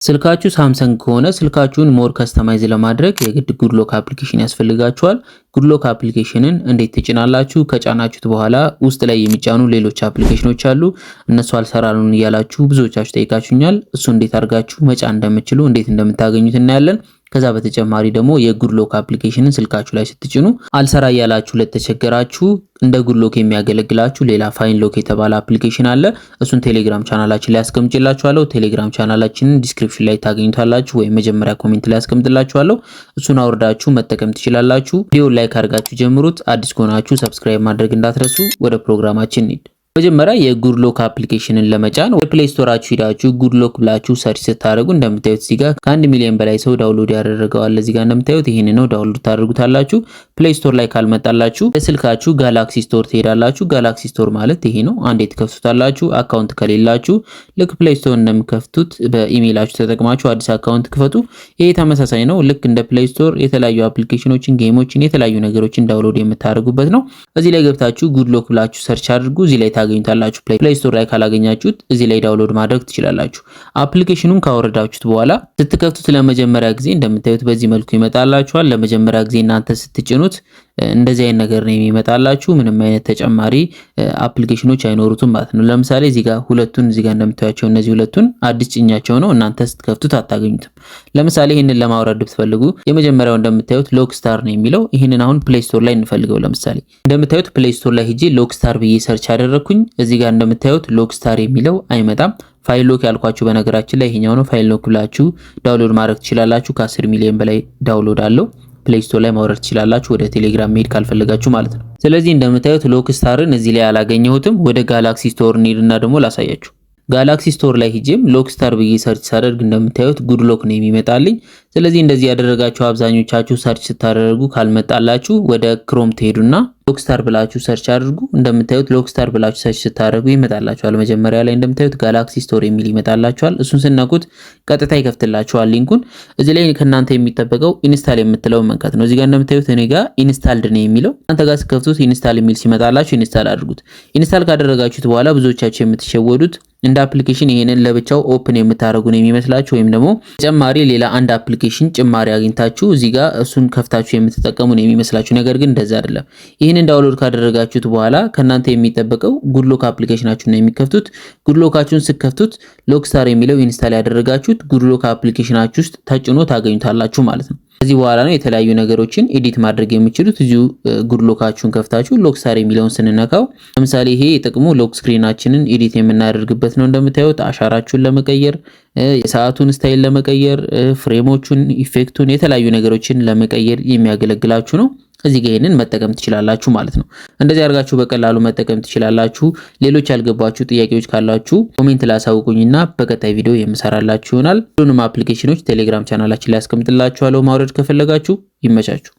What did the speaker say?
ስልካችሁ ሳምሰንግ ከሆነ ስልካችሁን more customize ለማድረግ የግድ Good Lock application ያስፈልጋችኋል። Good Lock application ን እንዴት ትጭናላችሁ? ከጫናችሁት በኋላ ውስጥ ላይ የሚጫኑ ሌሎች application ኖች አሉ። እነሱ አልሰራሉን እያላችሁ ብዙዎቻችሁ ጠይቃችሁኛል። እሱ እንዴት አድርጋችሁ መጫን እንደምትችሉ፣ እንዴት እንደምታገኙት እናያለን። ከዛ በተጨማሪ ደግሞ የ Good Lock application ን ስልካችሁ ላይ ስትጭኑ አልሰራ እያላችሁ ለተቸገራችሁ እንደ Good Lock የሚያገለግላችሁ ሌላ Fine Lock የተባለ application አለ። እሱን ቴሌግራም ቻናላችን ላይ አስቀምጬላችኋለሁ። ቴሌግራም channel ኣችንን description ላይ ታገኙታላችሁ ወይም መጀመሪያ comment ላይ አስቀምጥላችኋለሁ። እሱን አውርዳችሁ መጠቀም ትችላላችሁ። ቪዲዮ like አድርጋችሁ ጀምሩት። አዲስ ከሆናችሁ subscribe ማድረግ እንዳትረሱ። ወደ ፕሮግራማችን እንሂድ። መጀመሪያ የ Good Lock application ን ለመጫን ወደ Play Store ኣችሁ ሂዳችሁ Good Lock ብላችሁ search ስታደርጉ እንደምታዩት እዚህ ጋር ከ1 ሚሊዮን በላይ ሰው download ያደረገዋል። እዚህ ጋር እንደምታዩት ይህን ነው፣ download ታደርጉታላችሁ። Play Store ላይ ካልመጣላችሁ በስልካችሁ Galaxy Store ትሄዳላችሁ። Galaxy Store ማለት ይሄ ነው። አንዴ ትከፍቱታላችሁ። Account ከሌላችሁ ልክ Play Store እንደምከፍቱት በኢሜይላችሁ ተጠቅማችሁ አዲስ account ክፈቱ። ይሄ ተመሳሳይ ነው። ልክ እንደ Play Store የተለያዩ application ኖችን፣ game ኦችን፣ የተለያዩ ነገሮችን download የምታደርጉበት ነው። እዚህ ላይ ገብታችሁ Good Lock ብላችሁ search አድርጉ። እዚህ ላይ ታገኙታላችሁ። Play Store ላይ ካላገኛችሁት እዚህ ላይ download ማድረግ ትችላላችሁ። Application ኑን ካወረዳችሁት በኋላ ስትከፍቱት ለመጀመሪያ ጊዜ እንደምታዩት በዚህ መልኩ ይመጣላችኋል። ለመጀመሪያ ጊዜ እናንተ ስትጭኑት እንደዚህ አይነት ነገር ነው የሚመጣላችሁ። ምንም አይነት ተጨማሪ application ኖች አይኖሩትም ማለት ነው። ለምሳሌ እዚህ ጋር ሁለቱን፣ እዚህ ጋር እንደምታዩቸው እነዚህ ሁለቱን አዲስ ጭኛቸው ነው። እናንተ ስትከፍቱት አታገኙትም። ለምሳሌ ይህንን ለማውረድ ብትፈልጉ የመጀመሪያው እንደምታዩት LockStar ነው የሚለው። ይህንን አሁን Play Store ላይ እንፈልገው። ለምሳሌ እንደምታዩት Play Store ላይ ሂጄ LockStar ብዬ search አደረግኩኝ። እዚህ ጋር እንደምታዩት LockStar የሚለው አይመጣም። Fine Lock ያልኳችሁ በነገራችን ላይ ይሄኛው ነው። Fine Lock ብላችሁ download ማድረግ ትችላላችሁ። ከ10 ሚሊዮን በላይ download አለው። Play Store ላይ ማውረድ ትችላላችሁ፣ ወደ ቴሌግራም መሄድ ካልፈለጋችሁ ማለት ነው። ስለዚህ እንደምታዩት LockStar ን እዚህ ላይ አላገኘሁትም። ወደ Galaxy Store እንሂድና ደግሞ ላሳያችሁ። Galaxy Store ላይ ሂጄም LockStar ብዬ search ሳደርግ እንደምታዩት Good Lock ነው የሚመጣልኝ። ስለዚህ እንደዚህ ያደረጋችሁ አብዛኞቻችሁ search ስታደርጉ ካልመጣላችሁ ወደ Chrome ትሄዱና LockStar ብላችሁ search አድርጉ። እንደምታዩት LockStar ብላችሁ search ስታደርጉ ይመጣላችኋል። መጀመሪያ ላይ እንደምታዩት Galaxy Store የሚል ይመጣላችኋል። እሱን ስትነኩት ቀጥታ ይከፍትላችኋል link ኡን። እዚህ ላይ ከእናንተ የሚጠበቀው install የምትለው መንካት ነው። እዚህ ጋር እንደምታዩት እኔ ጋር installed ነው የሚለው። እናንተ ጋር ስትከፍቱት install የሚል ሲመጣላችሁ install አድርጉት። Install ካደረጋችሁት በኋላ ብዙዎቻችሁ የምትሸወዱት እንደ application ይሄንን ለብቻው open የምታደርጉ ነው የሚመስላችሁ ወይም ደግሞ ተጨማሪ ሌላ አንድ application ጭማሪ አግኝታችሁ እዚህ ጋር እሱን ከፍታችሁ የምትጠቀሙ ነው የሚመስላችሁ። ነገር ግን እንደዛ አይደለም። ይህንን download ካደረጋችሁት በኋላ ከእናንተ የሚጠበቀው Good Lock application ኣችሁን ነው የሚከፍቱት። Good Lock ኣችሁን ስትከፍቱት LockStar የሚለው install ያደረጋችሁት Good Lock application ኣችሁ ውስጥ ተጭኖ ታገኙታላችሁ ማለት ነው። ከዚህ በኋላ ነው የተለያዩ ነገሮችን edit ማድረግ የምትችሉት። እዚሁ Good Lock ኣችሁን ከፍታችሁ LockStar የሚለውን ስንነካው ለምሳሌ ይሄ ጥቅሙ lock screen ኣችንን edit የምናደርግበት ነው። እንደምታዩት አሻራችሁን ለመቀየር፣ የሰዓቱን style ለመቀየር፣ frame ኦቹን፣ effect ኡን፣ የተለያዩ ነገሮችን ለመቀየር የሚያገለግላችሁ ነው። እዚህ ጋር ይሄንን መጠቀም ትችላላችሁ ማለት ነው። እንደዚህ አድርጋችሁ በቀላሉ መጠቀም ትችላላችሁ። ሌሎች ያልገባችሁ ጥያቄዎች ካላችሁ comment ላይ አሳውቁኝና በቀጣይ ቪዲዮ የምሰራላችሁ ይሆናል። ሁሉንም application ኖች ቴሌግራም ቻናላችን ላይ አስቀምጥላችኋለሁ ማውረድ ከፈለጋችሁ። ይመቻችሁ።